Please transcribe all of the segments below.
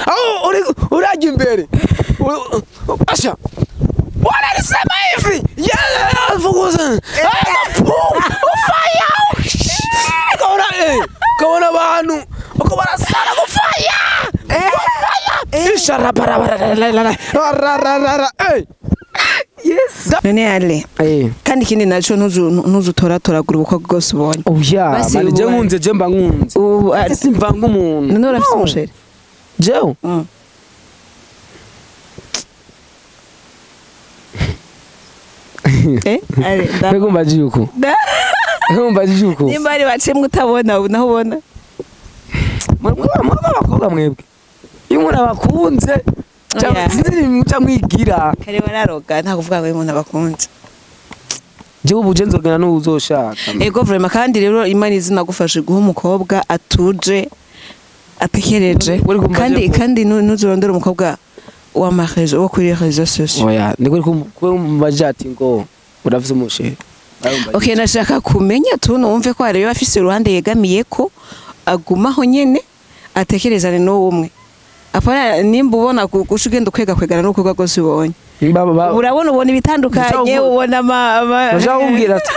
Au uraje imbere. Asha. Bwana alisema hivi. Yeah, fukuza. Fire. Kaona abantu uko barasara ngo fire. Fire. Ishara bara bara. Yes. None ale. Kandi ikindi naco ntuzutoratoragura ubukwe bwose ubonye. Oya, mani je nkunze je mba nkunze. Simva nk'umuntu. None urafise umusheri? Jewe? Ale, ndagomba juko. Ndagomba juko. Nimba ari bacemwe utabona naho ubona. Mwe abakobwa mwebwe. Iyo umuntu abakunze sinzi muca mwigira. Kare bararoga nta kuvuga ngo umuntu abakunze. Jewe ubuje nzogana n'uzoshaka. Ego vraiment kandi rero Imana izinagufashe guha umukobwa atuje atekereje kandi ntuzurondera umukobwa wa marezo wo kuri réseaux sociaux. Oya, niko kumbaje ati ngo urafise umushere. Okay, nashaka kumenya tu numve ko arebe afise uruhande yegamiye ko agumaho nyene atekerezane n'uwo umwe. Apana nimba ubona gusha ugenda kwega kwegana no kwega gose ubonye. Urabona ubona ibitandukanye ubona ama Naza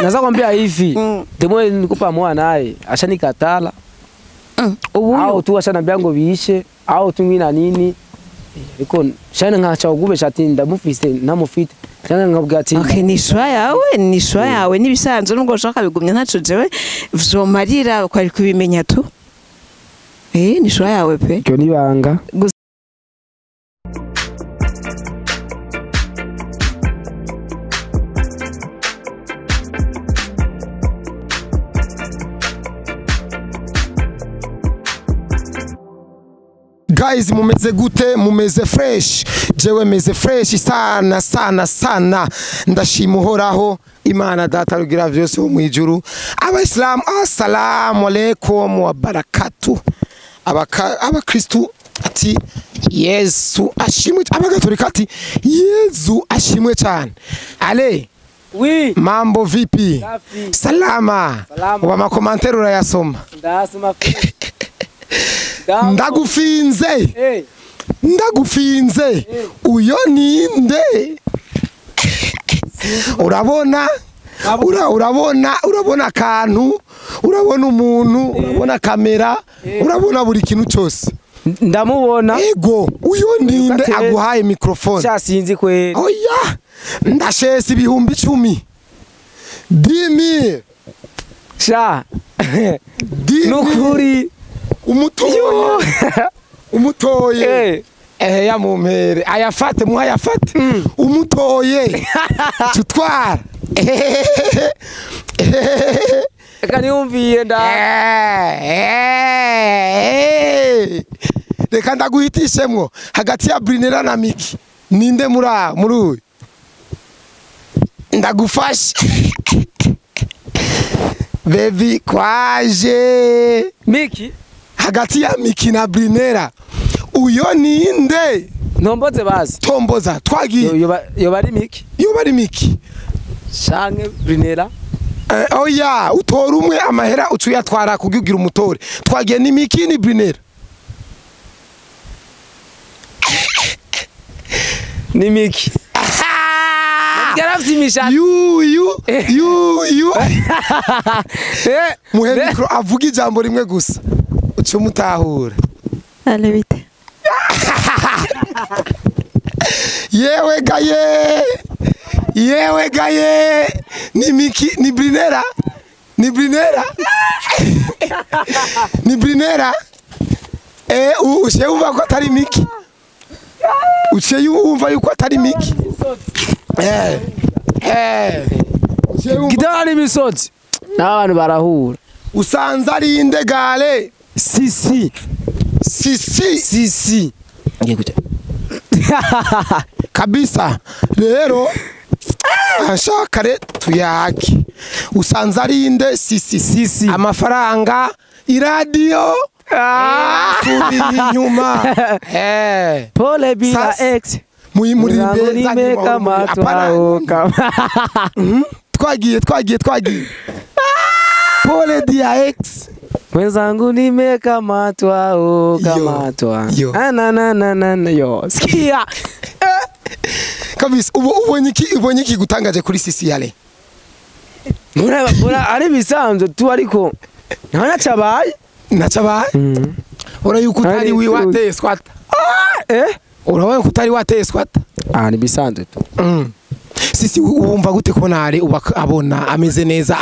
naza kwambia hivi. Ndemo nikupa mwana naye ashanikatala. Ubu au tu ashanambia ngo biishe au tu ngina nini. Ariko shana nkacha ugubesha ati ndamufise ntamufite shana nkabwira ati okay ni shwa yawe ni shwa yawe nibisanzwe nubwo ushaka bigumya ntaco jewe vyomarira ko ari kubimenya tu. Ni shwa yawe pe. Cyo nibanga. Guys, mumeze gute, mumeze fresh. Jewe meze fresh sana sana sana. Ndashima Uhoraho Imana data rugira vyose wo mwijuru. Abaislam assalamu alaikum wa barakatuh. Abakristu ati Yesu ashimwe, abagatolika ati Yesu ashimwe cyane. Ale oui, mambo vipi? Safi. Salama. Salama. Uba makomantere urayasoma? Ndasoma. Ndagufinze. Ndagufinze. Uyo ninde? Urabona urabona akantu, urabona umuntu, urabona kamera, urabona buri kintu cyose. Ndamubona. Ego, uyo ninde aguhaye microphone? Cyasinzi kweli. Oya, ndashesa 10,000. 10,000. Sha. Nukuri. Umutoye. Umutoye. Ya mumpere. Ayafate muhayafate. Umutoye. Tutwara. Reka niyumviye nda. Reka ndaguhitishemwo hagati ya Brinera na Miki. Ninde muri uyu? Ndagufashe. Baby kwaje. Miki hagati ya Miki na Brinera uyo ninde? Ntomboze bazi. Tomboza twagiye. Yoba ari Miki. Yoba ari Miki. Shange Brinera. Oya, utora umwe amahera ucuyatwara kugira umutore. Twagiye ni Miki ni Brinera. Ni Miki. Yarafyimisha. Yu. Muhe micro avuga ijambo rimwe gusa. Uce mutahura. Ale bite. Yewe gaye. Yewe gaye. Ni Miki ni Brinera. Ni Brinera. Ni Brinera. Uce umva ko atari Miki. Uce yumva yuko atari Miki. Gitari misozi. N'abantu barahura. Usanze ari indegale. Sisi. Sisi. Sisi. Ngiye kuja. Kabisa. Rero ashaka tuyaki. Usanze ari inde sisi. Sisi. Amafaranga iradio. Subiri inyuma. Pole bila ex. Muyimurimbe apana. Twagiye. Pole dia ex. Mwenzangu nimekamatwa, oh, kamatwa. Yo. Ananana yo. Sikia. Kabisa ubu ubonye iki gutangaje kuri Sisi Ale? Mura ari bisanzwe tu, ariko nta nacabaye. Nacabaye. Ura yuko utari Ari wateye squat. Eh? Urabona ko utari wateye squat. Ah, ni bisanzwe tu. Sisi, wumva gute kubona ari uba abona ameze neza,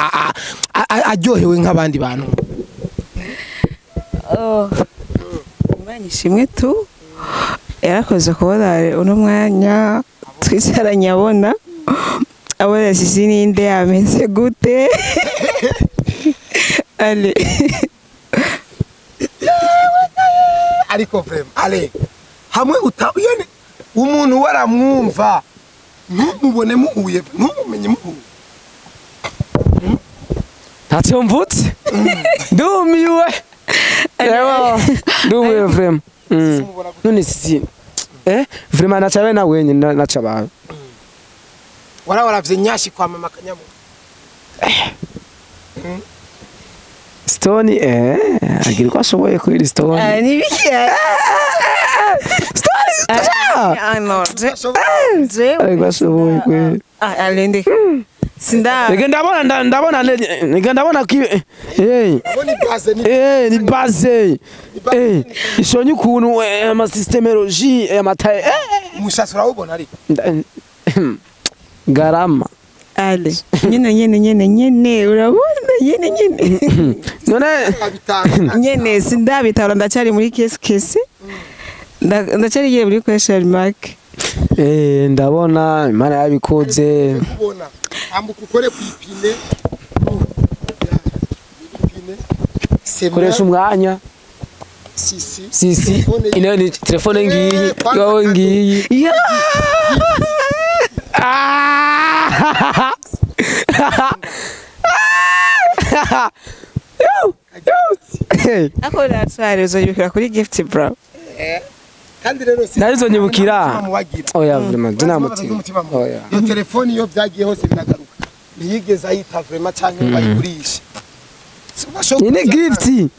aryohewe nk'abandi bantu? Oh. Imana ishimwe tu, yarakoze kubona uno mwanya twicaranye, abona Sisi ninde, ameze gute Ale. Ariko vraiment ale hamwe uta yani umuntu waramwumva, ntumubone muhuye, ntumumenye muhuye. Ntacyo mvutse. Ndumiwe. Ewa, ndumiwe vraiment. None Sisi, eh? Vraiment nacabaye na wenye nacabaye. Warawaravye nyashi kwa mama Kanyamu. Stone, eh, agira uko ashoboye kuri Stone. Ah, ni biki? Stone. Ah, no, je Ariko ashoboye kwe. Ah, alende sinda. Reka ndabona ndabona reka ndabona ki eh Ubona base ni eh ni base eh ishonye ukuntu ama systémologie amata umushatsi urawubona ariko. Garama. Ale nyene nyene nyene nyene, urabona nyene nyene. None abitanga. Nyene sindabitahura, ndacyari muri kesi kesi, ndacyari ngiye muri question mark. Eh, ndabona Imana yabikoze. Kubona ambuka ukore ku ipine, ipine. Koresha umwanya. Sisi. Sisi, ino ni telefone ngiyi. Eh, kwanza Yowe ngiyi. Ya. Ah! Yo, yo. Hey. Ako natwari uzonyibukira kuri gift, bro. Kandi rero Sisi Narizonyibukira. nta mutima muwagira. Oya, vraiment je nta Bazi mutima. umutima mubi. Oya. Iyo telefone iyo byagiye hose biragaruka, ntiyigeze ayita vraiment canke ngo ayigurishe. Iyi ni gift.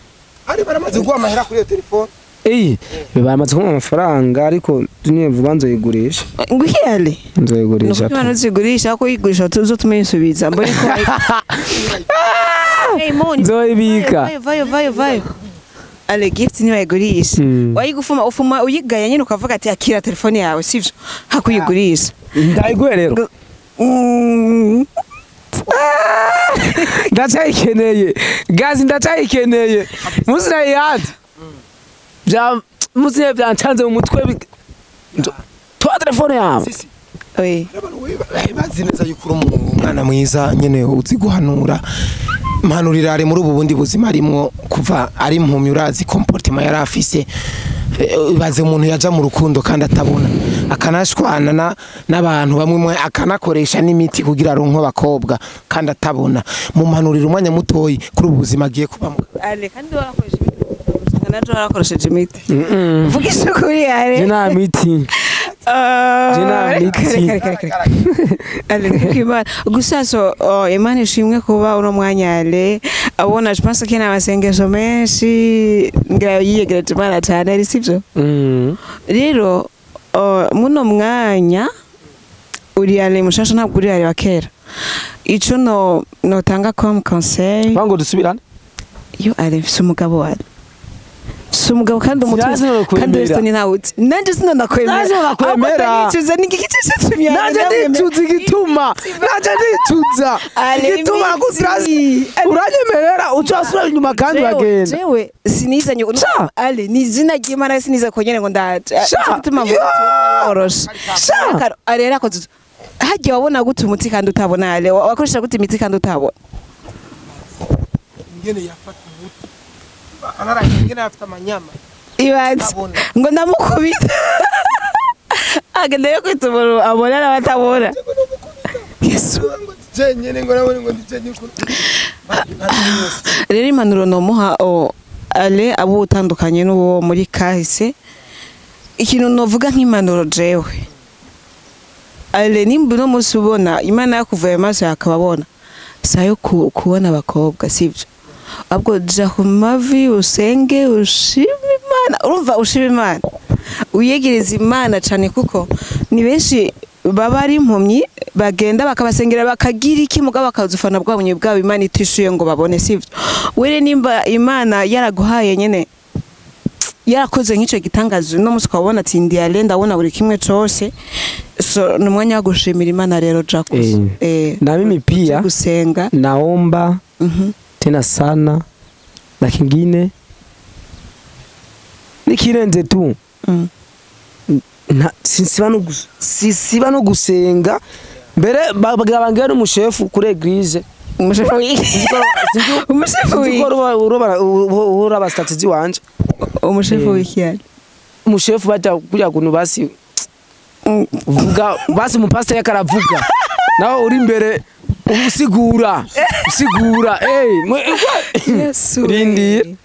Ari baramaze guha amahera kuri iyo telefone? Eh, baramaze kumpa amafaranga, ariko niyo vuba nzoyigurisha. Nguhiyale. Nzoyigurisha. Nuko imana uzigurisha, ko uyigurisha tuzotume yisubiza mbone ko. Hey, Moni. Nzoyibika. Vayo vayo vayo vayo. Ale, gift niwayigurisha, wayigufuma ufuma uyigaya nyine, ukavuga ati akira telefone yawe, sivyo? Hakuyigurisha. Ndayiguye rero. Ndacyayikeneye gazi, ndacyayikeneye musi nayihadi bya musi byancanze mu mutwe twa telefone yawe. Sisi, Oui. abantu bazi neza yuko uri umwana mwiza nyene uzi guhanura. Mpanurira ari muri ubu bundi buzima arimwo kuva ari impumyi, urazi comportement yari afise. Ibaze umuntu yaja mu rukundo kandi atabona, akanashwana n'abantu bamwe mwe, akanakoresha n'imiti kugira aronke abakobwa kandi atabona. Mumpanurira umwanya mutoyi kuri ubu buzima agiye kubamo. Ale, kandi warakoresha imiti, usanga naje warakoresheje imiti. Vugisha ukuri, Ale. Je nta miti. Je nta miti. Reka, reka, reka. Ale, kuko Imana gusa so, oh, Imana ishimwe kuba uno mwanya Ale abona. Je pense ko n'amasengesho menshi ngira yiyegereje Imana cyane, ari sivyo? Rero, oh, muno mwanya uri Ale mushasha, ntabwo uri Ale wa kera. Ico no notanga comme conseil, Bango dusubirane. Iyo Ale mfise umugabo, Ale mfise umugabo kandi Sinzi umutunzi kandi sinokwemera. wese ni nawe uzi nanje sinonakwemera. Nanje sinonakwemera. Ahubwo ndanicuza, ni igiki cyatumye Nanje ndicuza igituma, nanje ndicuza Ale, igituma imiti. kutrazi uranyemerera uca wasubira inyuma kandi uragenda. Jewe sinizanye. Sha. Ale, ni izina ry'Imana, siniza konyene ngo ndaje. Sha. Gituma woroshe. Sha. Ale yarakoze hagiye, wabona gute umuti kandi utabona? Ale, wakoresha gute imiti kandi utabona? Ingene yafata umuti anaraye, ingene yafata amanyama. Ibaze. Abona. Ngo ndamukubita, agenda yo kwita umuntu abona n'abatabona. Yesu. Ngo jenyene, ngo nabone ngo ndi jenyene ukuntu. Rero impanuro nomuha, o Ale abo utandukanye n'uwo muri kahise, ikintu novuga nk'impanuro jewe, Ale, nimba uno munsi ubona Imana yakuvuye amaso yakaba abona, si ayo kubona abakobwa, sibyo? Ahubwo ja ku mavi usenge ushime Imana, urumva ushime Imana, uyegereza Imana cyane, kuko ni benshi baba ari impumyi bagenda bakabasengera bakagira iki mugabo bakazufana bwa bunye bwabo Imana itishuye ngo babone, sivyo? Were nimba Imana yaraguhaye nyene yarakoze nk'icyo gitangazo uno munsi ukabona ati ndi ale ndabona buri kimwe cose, so ni umwanya wo gushimira Imana rero Jacques. Na mimi pia gusenga naomba tena sana, na kingine nikirenze tu siba no gusenga mbere bagira bangira n'umushefu kuri eglise. Umushefu umushefu ura abastatizi wanje umushefu w'ikiyari umushefu baja kuja kuntu basi vuga basi umupasiteri akaravuga nawe uri imbere usigura Yesu rindi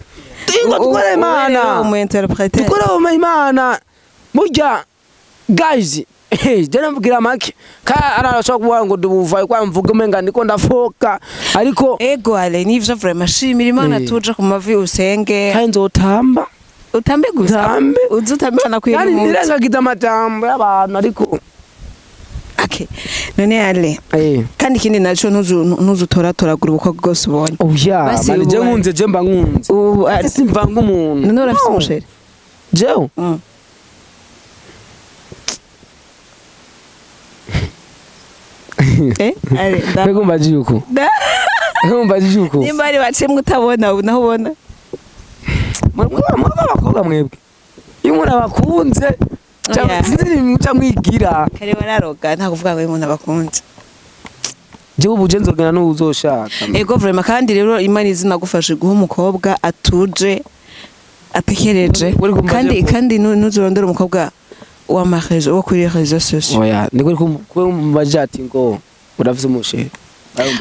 dukore Imana dukore Imana burya guys je namubwira make ka arashobora kuvuga ngo dubuvaye kwa mvuga umenga ndiko ndafoka ariko ego ale nivyo vraiment shimira Imana tuja ku mavi usenge kandi nzotamba utambe gusa Utambe. uze utambe banakwiye yani umunsi. nirengagiza amajambo y'abantu ariko Okay. None ale kandi ikindi naco ntuzutoratoragura ubukwe bwose ubonye. Oya Basi mani je ubu- nkunze je mba nkunze Ubu simvanga umuntu. None urafise umusheri? Jewe Ale mbega umbaje uko mbega umbaje uko nimba ari bacemwe utabona ubu naho ubona mwebwe abakobwa mwebwe iyo umuntu abakunze Oya. sinzi muca mwigira kare bararoga nta kuvuga ngo umuntu abakunze. Jewe ubu je nzogana n'uwuzoshaka. Ego vraiment kandi rero Imana izinagufashe guha umukobwa atuje atekereje Uri kumva kandi je- kandi ntuzurondere umukobwa wa marezo wo kuri réseaux sociaux. Oya niko kumbaje ati ngo urafise umusheri.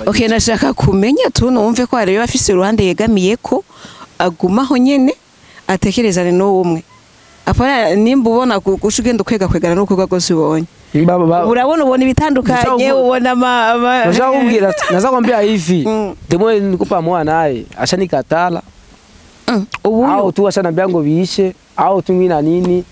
Okay, nashaka kumenya tu numve ko hari afise uruhande yegamiye ko agumaho nyene atekerezane n'uwo umwe. Apana nimba ubona gusha ugenda ukwega kwegana n'ukwega rwose ubonye. Urabona ubona ibitandukanye ubona ama Nasha kumbwira naza kwambia hivi demo nikupa mwana naye ashanikatala ubu au tu ashanambia ngo biishe au tu ngina nini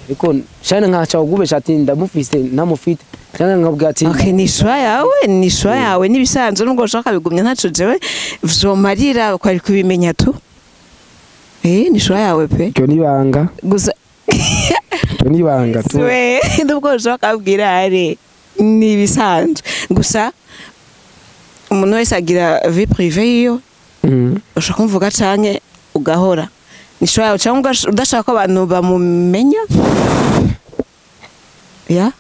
ariko shana nkacha ugubesha ati ndamufise ntamufite shana nkabwira ati Okay, ni shwa yawe ni shwa yawe nibisanzwe nubwo ushaka bigumya ntaco jewe vyomarira kwari kubimenya tu. Ni shwa yawe pe. Iryo nibanga Gusa iryo nibanga tu we nubwo ushaka kubwira ari ni ibisanzwe gusa umuntu wese agira vie privée yiyo ushaka kumvuga canke ugahora ni shwa yawe canke udashaka ko abantu bamumenya ya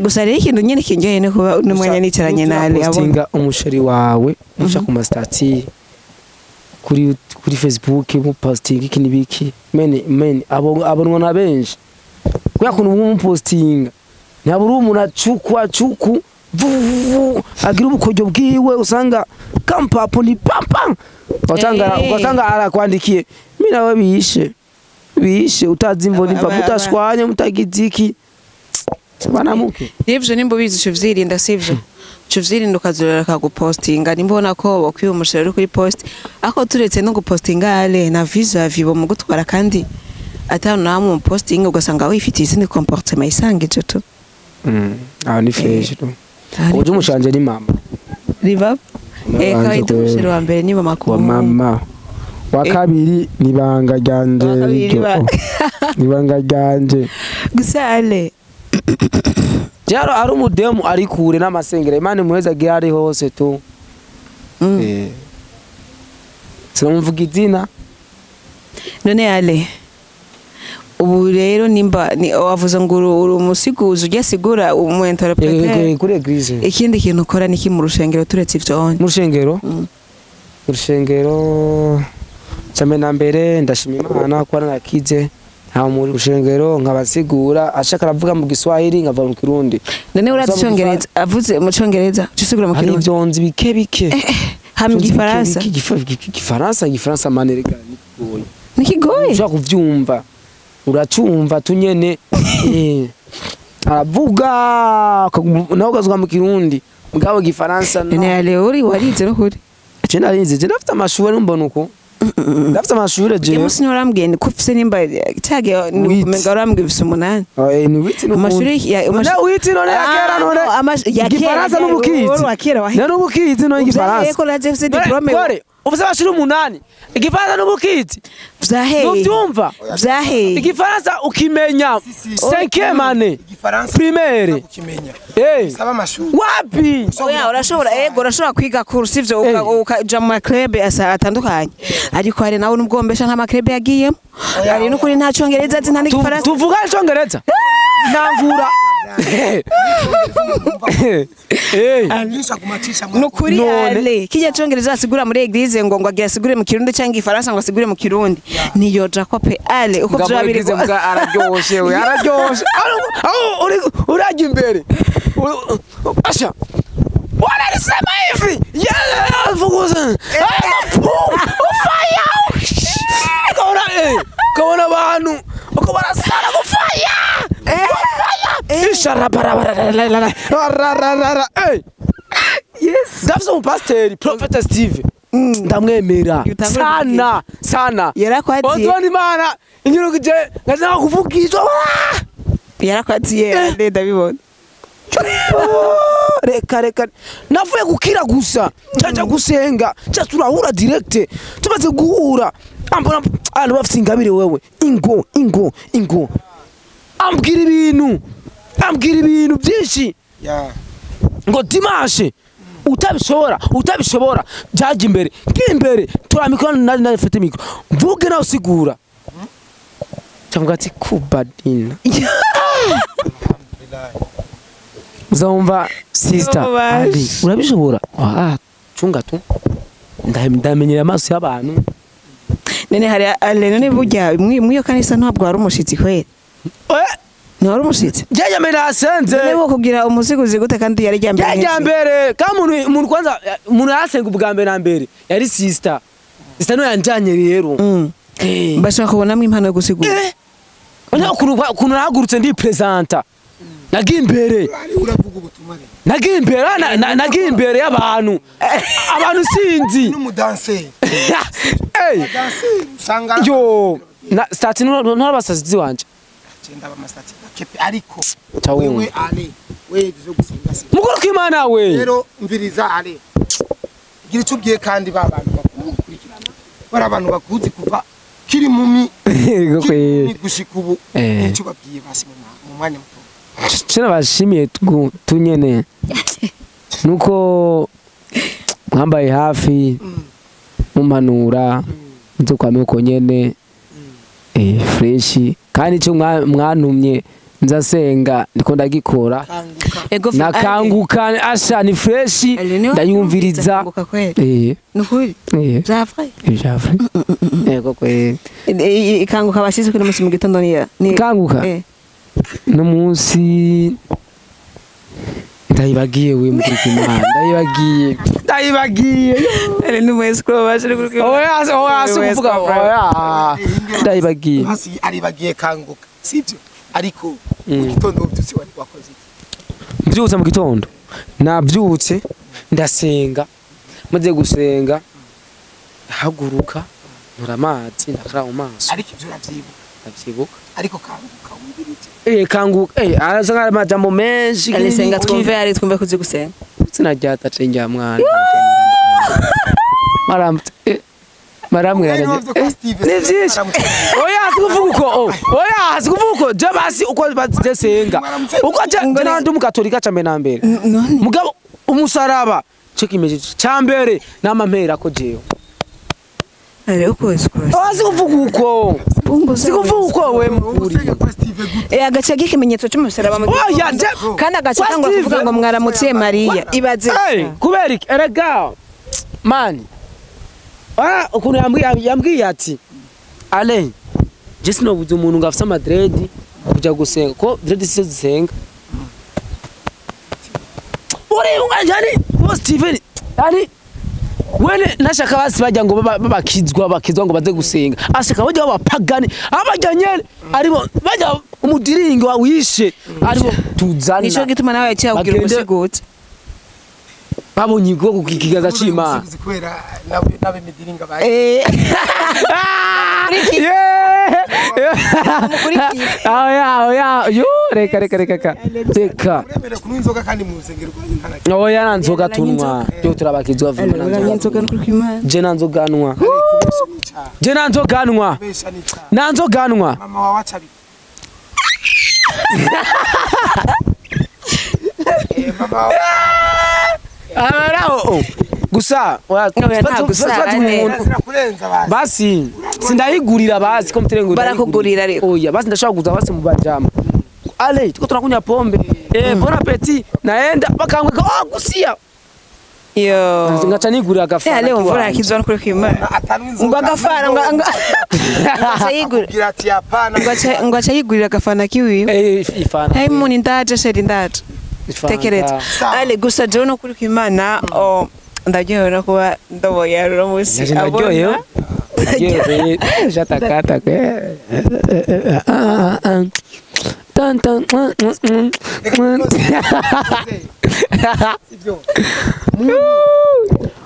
gusa rero ikintu nyene kinjoye ni kuba uno mwanya nicaranye na Ale abona postinga umusheri wawe uca ku mastati kuri Facebook mu posting iki nibiki mene abonwa na benshi kuya kuntu mu postinga ntaburi umuntu acukwa cuku vuvu agira ubukoryo bwiwe usanga kampapo ni pampa ugasanga arakwandikiye mimi nawe biishe utazi imvo niva mutashwanye mutagiziki banamuke nivyo nimba ubizi uca uvyirinda sivyo uca uvyirinda ukazorora akagupostinga nimba ubona ko bakwiye umusheri uri kuri post ariko turetse no gupostinga ale na vis-a-vis bomugutwara kandi atanu namwe umupostinga ugasanga wifitiye izindi comportement isangije tu. Aho ni fresh tu uje umushanje ni mama riba kawaida umusheri wa mbere ni mama wa mama wa kabiri ni banga ryanje ni banga ryanje gusa ale Jaro ari umudemu ari kure n'amasengero Imana imuheza agira ari hose tu. Sinamuvuga izina. None ale ubu rero nimba wavuze ngo uri umusiguzi ujya sigura umu interpreter kuri eglise. Ikindi kintu ukora niki mu rushengero turetse ivyo onye? Mu rushengero? Mu rushengero cyane na mbere ndashima Imana ko narakize. Nta mu rushengero nkabasigura ashaka aravuga mu Giswahili nkava mu Kirundi. None urazi Icongereza avuze mu Congereza usigura mu Kirundi. Hari ivyo nzi bike bike. Hamwe Igifaransa. Igifaransa manerega nikigoye. Nikigoye? Ushaka kuvyumva. Uracumva tunyene aravuga nawe ukazuka mu Kirundi mugabo Igifaransa no. None ale uri warize no kuri. Je narize, je ndafite amashuri mbona uko. Ndafite amashuri je. Uyu munsi ntiwarambwiye ko ufise nimba cyagiye Huit. umenga warambwiye ufise 8. Eh ni huit no. Amashuri ya None huit none ya kera none. Ya kera. Igifaransa n'ubukizi. Wa kera wa. None ubukizi none igifaransa. Ko naje ufise diplome. Kore, ufise amashuri 8. Igifaransa n'ubukizi. Vyaheye. Nuvyumva? Vyaheye. Igifaransa ukimenya 5e année Igifaransa primaire. ukimenya. Eh. Saba amashuri. Wapi? Oya urashobora ego urashobora kwiga course ivyo ukaja mu maclub atandukanye ariko hari nawe nubwo mbesha nta maclub yagiyemo hari n'ukuri nta congereza azi nta n'igifaransa Tuvuga icongereza. Nangura. Eh. Nyinshi agumacisha mu. nukuri None. ale kijya congereza asigura muri église ngo ngo agira asigure mu kirundi cyangwa igifaransa ngo asigure mu kirundi niyo Jacob ale uko Mugabo vyoba biri église mbwa araryoshe we araryoshe. Aho uri urajya imbere. Asha. Bwana alisema hivi. Yeah, fukuza. Fire. Kaona kaona abantu uko barasara ngo fire. Fire. Ishara bara bara. Eh. Yes. Ndafise umupasiteri Prophet Steve. Ndamwemera Utangura sana sana. Yarakwatiye. Otubona Imana inyurukije ngaza kuvugishwa. Yarakwatiye ale ndabibona. Reka reka navuye gukira gusa ncaja gusenga nca turahura direct tumaze guhura ambona abantu bafite ingabire wewe ingo ingo ingo ambwira ibintu byinshi Ya. ngo dimanche utabishobora utabishobora jaje imbere ngimbere turamikoro nari narifite mikoro mvuge nawe usigura cyangwa ati kubadina uzumva sister Ali urabishobora ah cunga tu ndamenyera amaso y'abantu none hari ale none burya mwiyo kanisa ntabwo wari umushitsi kweli ni wari umushitsi jeje mbere asenze none bo kugira umusiguzi gute kandi yari ryambere jeje mbere kandi umuntu kwanza umuntu yasenga ubwa mbere na mbere yari sister sister no yanjanye rero bashaka kubonamo impano yo gusigura ukuntu nahagurutse ndi presenta nagiye imbere Uravuga ubutumwa rero. nagiye imbere nagiye imbere y'abantu abantu sinzi N'umudanseri. Eh Danseri usanga yo na stati n'abasazi wanje genda bamasati kepe ariko Ca wumva. wewe ale wewe byo gusenga se. mukuru kw'Imana we Rero mviriza ale. Gira icyo ubwiye kandi ba bantu bakurikirana. Bari abantu bakuzi kuva kiri mumi Yego kiri kwe mumi gushika ubu. Icyo babwiye basi mu mwanya muto. Cyo nabashimiye tunyene nuko mwambaye hafi mumpanura nzo kwame uko nyene fresh kandi icyo mwantumye nzasenga ndiko ndagikora Kanguka. nakanguka asha ni fresh ndayumviriza nukuri vyafre vyafre yego kwe ikanguka basize kuri musi mu gitondo ni kanguka no munsi ndayibagiye we mukuru ndayibagiye ndayibagiye ari n'umwese ko baje kuri oya oya sikuvuga oya ndayibagiye Basi aribagiye kanguka sibyo ariko mu gitondo ubyutse wari wakoze iki? Mbyutse mu gitondo nabyutse ndasenga maze gusenga haguruka nura amazi ndakara mu maso ariko ibyo uravyibuka ndavyibuka ariko kanguka wumvirije kanguka araza nk'ari amajambo menshi alisenga twumve ari twumve kuzi gusenga izina rya tata rya mwana maramutse maramwe ni byinshi oya sikuvuga uko oya sikuvuga uko je basi uko bazisenga uko je ndi umukatolika ca mbere na mbere mugabo umusaraba cyo kimeje ca mbere namampera ko jewe ari uko oya sikuvuga uko sikuvuga uko we mukuri agace k'ikimenyetso cy'umusaraba mu oya kandi agace kangwa kuvuga ngo mwaramutse Mariya ibaze kubera iki erega mani ukuntu yambwiye ati ale je sinobuze umuntu ngo afise amadredi kuja gusenga ko dread sizo zisenga uri yani bo Steven yani wene nashaka basi bajya ngo babakizwa bakizwa ngo baze gusenga ashaka bajya babapagani abajya nyene aribo bajya umudiringi wawishe aribo tuzana nico gituma nawe yaciye kugira umusigutse Babonye igoko ku kiganza c'Imana. Kubera nabe midiringa ba Oya oya yo, reka reka reka reka reka. Uremere kunywa inzoga kandi mu rusengero rwanyu nta na Oya, nta nzoga tunywa, yo turabakizwa vuba, nta nzoga. Inzoga n'ukuri kw'Imana. Je nta nzoga nywa. Kubesha n'icyaha. Je nta nzoga nywa. Kubesha n'icyaha. Nta nzoga nywa. Mama wawe aca mama wawe. Araho gusa oya. Oya, nta gusa, ane. Kirazira kurenza abantu. Basi sindayigurira, basi ko mterengo. Barakugurira ariko. Oya, basi ndashaka kuza basi mu bajama ale tuko tunakunywa pombe, bon appetit, naenda bakangweka oh gusia. Yo. Ngaca nigurira agafana. Leo mvura kiwanje. yakizwa n'ukuri kw'Imana. Atanywa inzoga. Ngo agafana ngo aca yigurira. Akubwira ati hapana. Ngo aca yigurira agafana kiwiwe. Ifana. Hey muni ndaje chéri, ndaje. Ifanta. Tekereza. Sawa. Ale gusa jewe n'ukuri kw'Imana, oh, ndaryohewe no kuba ndoboye uno munsi. Ndaje ndaryohewe. Ndaryohewe. Jatakata. Tan tan. Sibyo.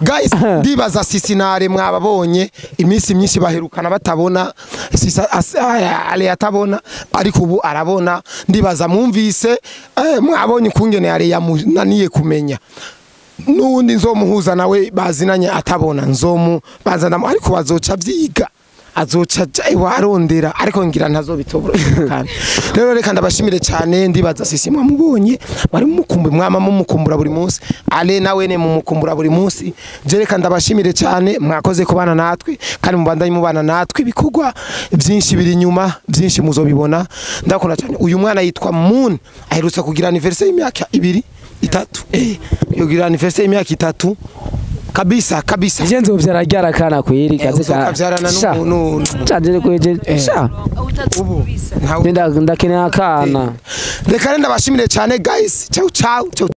Guys, ndibaza Sisi nare mwababonye iminsi myinshi baherukana batabona. Sisi ale atabona, ariko ubu arabona. Ndibaza mwumvise, mwabonye ukungene ale yamunaniye kumenya n'uwundi nzomuhuza nawe bazinanye atabona, nzomu banza ndamu, ariko bazoca vyiga, azoca aja iwe arondera, ariko ngira ntazobitobora kandi. Rero reka ndabashimire cyane. Ndibaza Sisi mwamubonye, mwari mumukumbuye, mwama mumukumbura buri munsi, ale nawe ne mumukumbura buri munsi. Je reka ndabashimire cyane, mwakoze kubana natwe kandi mubandanye mubana natwe. Ibikorwa byinshi biri inyuma, byinshi muzobibona. Ndakunda cyane uyu mwana yitwa Moon, aherutse kugira anniversaire y'imyaka 2 3, yogira anniversaire y'imyaka 3 kabisa kabisa. Je nzovyara ryara kana kweri kaze. Uzokavyarana n'umuntu. Canje kweje sha. Ubu ntawe. Ndakeneye akana. Reka rero ndabashimire cyane guys, ciao ciao ciao.